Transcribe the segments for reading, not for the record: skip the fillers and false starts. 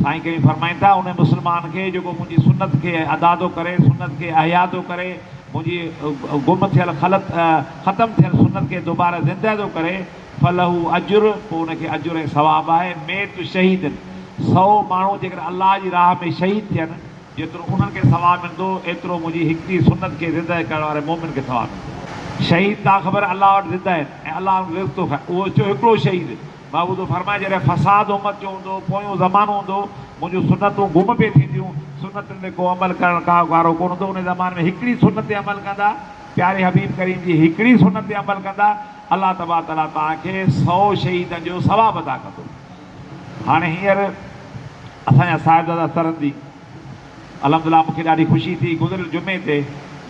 سائين ڪريم فرمائن ٿا، ان مسلمان کي جيڪو منهنجي سنت کي ادا ٿو ڪري، سنت کي احياء ٿو ڪري، منهنجي گم ٿيل خلط ختم ٿيل سنت کي دوباره زنده ٿو ڪري، فله اجر، پوء ان کي اجر ۽ ثواب آهي، ميت شهيد، سئو ماڻهو جيڪڏهن الله جي راهه ۾ شهيد ٿين، جيترو انهن کي ثواب ملندو، ايترو منهنجي هڪڙي سنت کي زنده ڪرڻ واري مؤمن کي ثواب ملندو. شهيد تا خبر الله وٽ زنده آهن ۽ الله انهن کي رزق ٿو کائي. اهو ٿيو هڪڙو شهيد. محبوب ٿو فرمائي، جڏهن فساد امت جو هوندو، پويون زمانو هوندو، منهنجون سنتون گم پئي ٿينديون، سنتن تي ڪو عمل ڪرڻ ڪا وارو ڪونه هوندو، ان زماني ۾ هڪڙي سنت تي عمل ڪندا، پياري حبيب ڪريم جي هڪڙي سنت تي عمل ڪندا، الله تبارڪ وتعاليٰ توهان کي سئو شهيدن جو ثواب عطا ڪندو. هاڻي هينئر اسان جا صاحبزادا سرندي الحمدلله مون کي ڏاڍي خوشي ٿي گذريل جمعي تي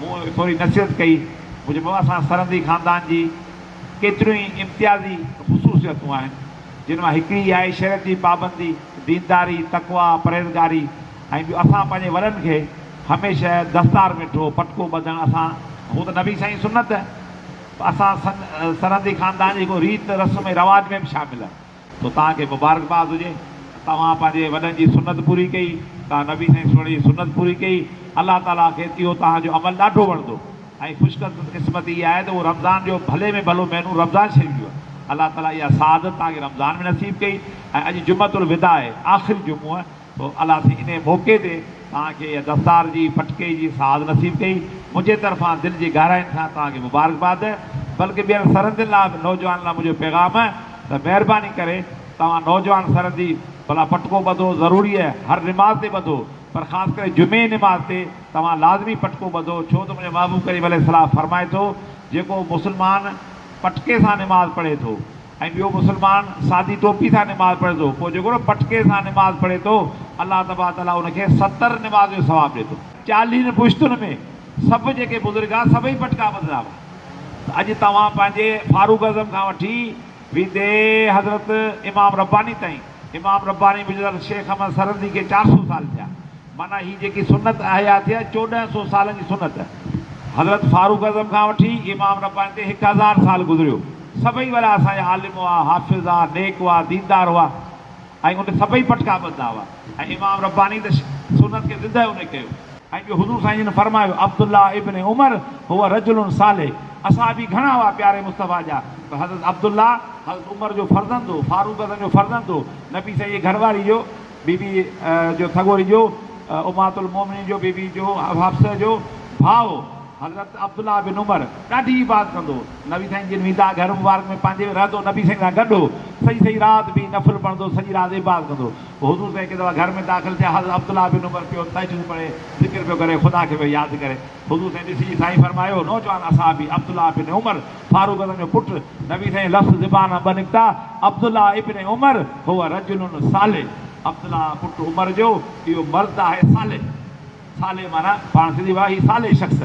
مون ٿوري نصيحت ڪئي مون چيو بابا اسان سرندي خاندان جي ڪيتريون ئي امتيازي خصوصيتون آهن جن مان هڪڙي آهي شريعت جي پابندي دينداري تقويٰ پرهيزگاري ۽ ٻيو اسان پنهنجي وڏن کي هميشه دستار ويٺو پٽڪو ٻڌڻ اسان هو ته نبي سائين سنت اسان سرندي خاندان جي هڪ ريت رسم ۽ رواج ۾ به شامل آهي. سو توهان کي مبارڪباد هجي ته توهان پنهنجي وڏن جي سنت پوري ڪئي، توهان نبي سائين سهڻي جي سنت پوري ڪئي، الله تعاليٰ کي اهو توهان جو عمل ڏاڍو وڻندو ۽ خوش قسمتي اها آهي ته اهو رمضان جو ڀلي ۾ ڀلو مهينو رمضان شريف جو آهي، الله تعاليٰ اها سعادت توهان کي رمضان ۾ نصيب ڪئي ۽ اڄ جمعة الوداع آهي، آخري جمعو آهي. سو الله سائين انهيء موقعي تي توهان کي اها دستار جي، پٽڪي جي، سعادت نصيب ڪئي. منهنجي طرفان دل جي گهراين سان توهان کي مبارڪباد. بلڪه ٻين سرندين لاء به نوجوانن لاء منهنجو پيغام ته مهرباني ڪري توهان نوجوان سرندي ڀلا پٽڪو ٻڌو ضروري آهي هر نماز تي ٻڌو پر خاص ڪري جمعي جي نماز تي توهان لازمي پٽڪو ٻڌو ڇو ته منهنجو محبوب ڪريم عليه السلام فرمائي ٿو جيڪو مسلمان پٽڪي سان نماز پڙهي ٿو ۽ ٻيو مسلمان سادي ٽوپي سان نماز پڙهي ٿو، پوء جيڪو پٽڪي سان نماز پڙهي ٿو، الله تبارڪ وتعاليٰ ان کي 70 نماز جو ثواب ڏئي ٿو. چاليهن پشتن ۾ سڀ جيڪي بزرگ ها سڀئي پٽڪا ٻڌندا هئا ته اڄ توهان پنهنجي فاروق اعظم کان وٺي ويندي حضرت امام رباني تائين، امام رباني به شيخ احمد سرهندي کي 400 سال ٿيا، معنيٰ هي جيڪي سنت احياء ٿي آهي 14 سو سالن جي سنت حضرت فاروق اعظم کان وٺي امام رباني تي 1000 سال گذريو. سڀئي وڏا اسان جا عالم هئا، حافظ هئا، نيڪ هئا، ديندار هئا ۽ ان سڀئي پٽڪا ٻڌندا هئا ۽ امام رباني ته سنت کي زنده ان ڪيو. ۽ ٻيو حضور سائين جن فرمايو، عبدالله ابن عمر هو رجل صالح، اصحابي گهڻا هئا پياري مصطفيٰ جا پر حضرت عبدالله حضرت عمر جو فرزند هو، فاروق اعظم جو فرزند هو، نبي سائين جي گهر واري جو، بي بي جو سڳوري جو، امهات المومنين جو بي بي جو، حفصه جو ڀاء هو. حضرت عبدالله بن عمر ڏاڍي عبادت ڪندو هو. نبي سائين جن ويندا گهر مبارڪ ۾ پنهنجي ۾ رهندو نبي سائين سان گڏ هو. سڄي سڄي رات بيهي نفل پڙهندو هو، سڄي رات عبادت ڪندو هو. پوء حضور سائين هڪ دفعا گهر ۾ داخل ٿيا، حضرت عبدالله بن عمر پيو تهجد پڙهي، ذڪر پيو ڪري، خدا کي پيو ياد ڪري. حضور سائين ڏسي سائين فرمايو، نوجوان اصحابي عبدالله بن عمر فاروق اعظم جو پٽ، نبي سائين لفظ زبان مان ٻه نڪتا، عبدالله ابن عمر هو رجل صالح، عبدالله پٽ عمر جو اهو مرد آهي صالح، صالح معنيٰ پاڻ سنڌي ڀاء هي صالح شخص،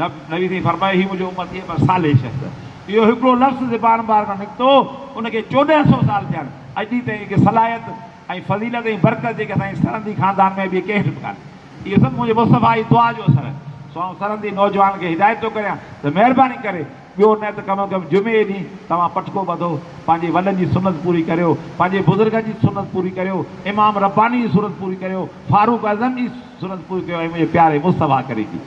نبي سائين فرمايو هي منهنجو امتي آهي پر صالح شخص، اهو هڪڙو لفظ زبان مبارڪ مان نڪتو ان کي 14 سو سال ٿيا آهن، اڄ ڏينهن تائين جيڪي صلاحيت ۽ فضيلت ۽ برڪت جيڪي اسان جي سرندي خاندان ۾ آهي ٻئي ڪنهن وٽ به ڪانهي. اهو سڀ منهنجي مصطفيٰ جي دعا جو اثر آهي. سو آئون سرندي نوجوانن کي هدايت ٿو ڪريان ته مهرباني ڪري ٻيو نه ته ڪم از ڪم جمعي جي ڏينهن توهان پٽڪو ٻڌو، پنهنجي وڏن جي سنت پوري ڪريو، پنهنجي بزرگن جي سنت پوري ڪريو، امام رباني جي سنت پوري ڪريو، فاروق اعظم جي سنت پوري ڪريو ۽ منهنجي پياري مصطفيٰ ڪريم جي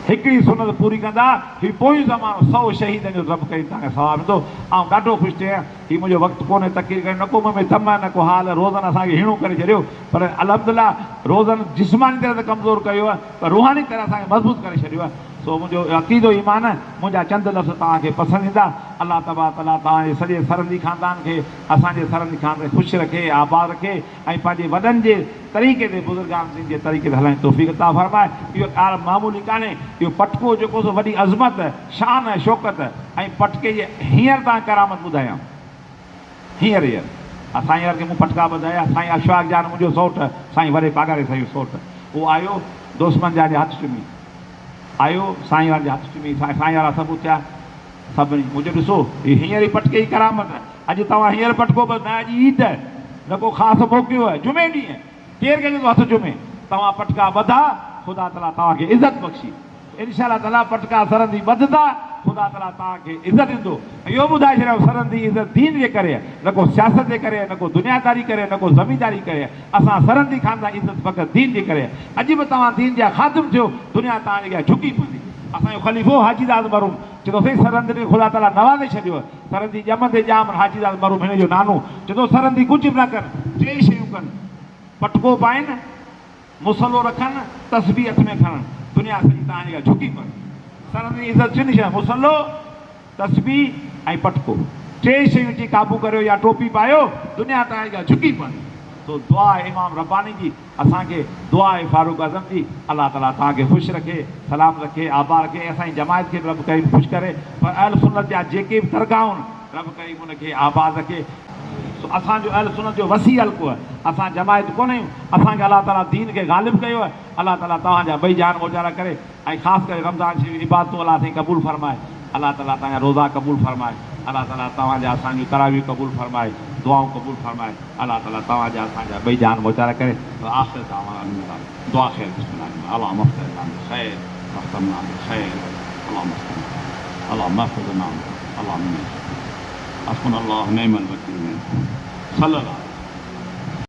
هڪڙي سنت پوري ڪندا، هي پويون زمانو سئو شهيدن جو رب ڪريم توهان کي ثواب ڏيندو. آئون ڏاڍو خوش ٿيو آهيان. هي منهنجو وقت ڪونهي تقرير ڪرڻ جو، نه ڪو مون ۾ دم آهي نه ڪو حال، روزن اسان کي هيڻو ڪري ڇڏيو پر الحمدلله روزن جسماني طرح ته ڪمزور ڪيو آهي پر روحاني طرح اسان کي مضبوط ڪري ڇڏيو آهي. سو منهنجو عقيدو ايمان آهي منهنجا چند لفظ توهان کي پسند ايندا. الله تبارڪ وتعاليٰ توهان جي سڄي سرندي خاندان کي اسان جي سرندي خاندان کي خوش رکي آباد رکي ۽ پنهنجي وڏن جي طريقي تي بزرگان دين جي طريقي تي هلڻ جي توفيق عطا فرمائي. اهو ڳالهه معمولي ڪانهي. اهو پٽڪو جيڪو سو وڏي عظمت، شان ۽ شوڪت ۽ پٽڪي جي هينئر تان ڪرامت ٻڌايان. هينئر هينئر ها سائين وارن کي مون پٽڪا ٻڌايا. سائين اشفاق جان منهنجو سئوٽ، سائين وڏي پاڳاري سائين جو سئوٽ. اهو آيو دوستمن جان جا هٿ چمي آيو سائين وارن جا هٿ چمي سائين وارا سڀ اٿيا. سڀني مون چيو ڏسو هي هينئر ئي پٽڪي جي ڪرامت آهي. اڄ توهان هينئر پٽڪو ٻڌ نه اڄ عيد آهي نه ڪو خاص موقعو آهي جمعي ڏينهن ڪير ڪنهن جو ٿو هٿ چمي توهان پٽڪا ٻڌا خدا تعاليٰ توهان کي عزت بخشي انشاء الله تعاليٰ پٽڪا سرندي ٻڌندا خدا تعاليٰ توهان کي عزت ڏيندو. ۽ اهو ٻڌائي ڇڏيائون سرهندي عزت دين جي ڪري آهي، نه ڪو سياست جي ڪري، نه ڪو دنياداري ڪري، نه ڪو زمينداري ڪري. اسان سرهندي خاندان عزت فقط دين جي ڪري آهي. اڄ به توهان دين جا خادم ٿيو، دنيا توهان جي اڳيان جهڪي پوندي. اسان جو خليفو حاجي داد مرحوم چوندو هو سائين سرهندين کي خدا تعاليٰ نوازي ڇڏيو آهي. سرهندي ڄمندي ڄام حاجي داد مرحوم هن جو نانو چوندو هو سرهندي ڪجهه به نه ڪن، ٽي شيون ڪن، پٽڪو پائين، مصلو رکن، تسبيح هٿ ۾ کڻن، دنيا سڄي توهان جي اڳيان جهڪي پوندي. سرهندين جي عزت ٽن شين، مصلو، تسبيح ۽ پٽڪو. ٽي شيون جي قابو ڪريو يا ٽوپي پايو، دنيا توهان جي اڳيان جهڪي پوندي. سو دعا آهي امام رباني جي اسان کي، دعا آهي فاروق اعظم جي، الله تعاليٰ توهان کي خوش رکي، سلامت رکي، آباد رکي ۽ اسان جي جماعت کي به رب ڪريم خوش ڪري. پر اهل سنت جا جيڪي به درگاهون رب ڪريم ان کي آباد رکي. سو اسان جو اهل سنت جو وسيع حلقو آهي، اسان جماعت ڪونه آهيون، اسان کي الله تعاليٰ دين کي غالب ڪيو آهي، الله تعاليٰ توهان جا ٻئي جهان موجارا ڪري ۽ خاص ڪري رمضان شريف جون عبادتون الله سائين قبول فرمائي، الله تعاليٰ توهان جا روزا قبول فرمائي، الله تعاليٰ توهان جا اسان جون تراويحون قبول فرمائي، دعائون قبول فرمائي، الله تعاليٰ توهان جا اسان جا ٻئي جهان موجارا ڪري. وآخر دعوانا الحمد لله دعا خير بسم الله الرحمن اللهم افتح لنا بالخير واختمنا بالخير اللهم افتح اللهم احفظنا اللهم حسبنا الله ونعم الوكيل صلى الله.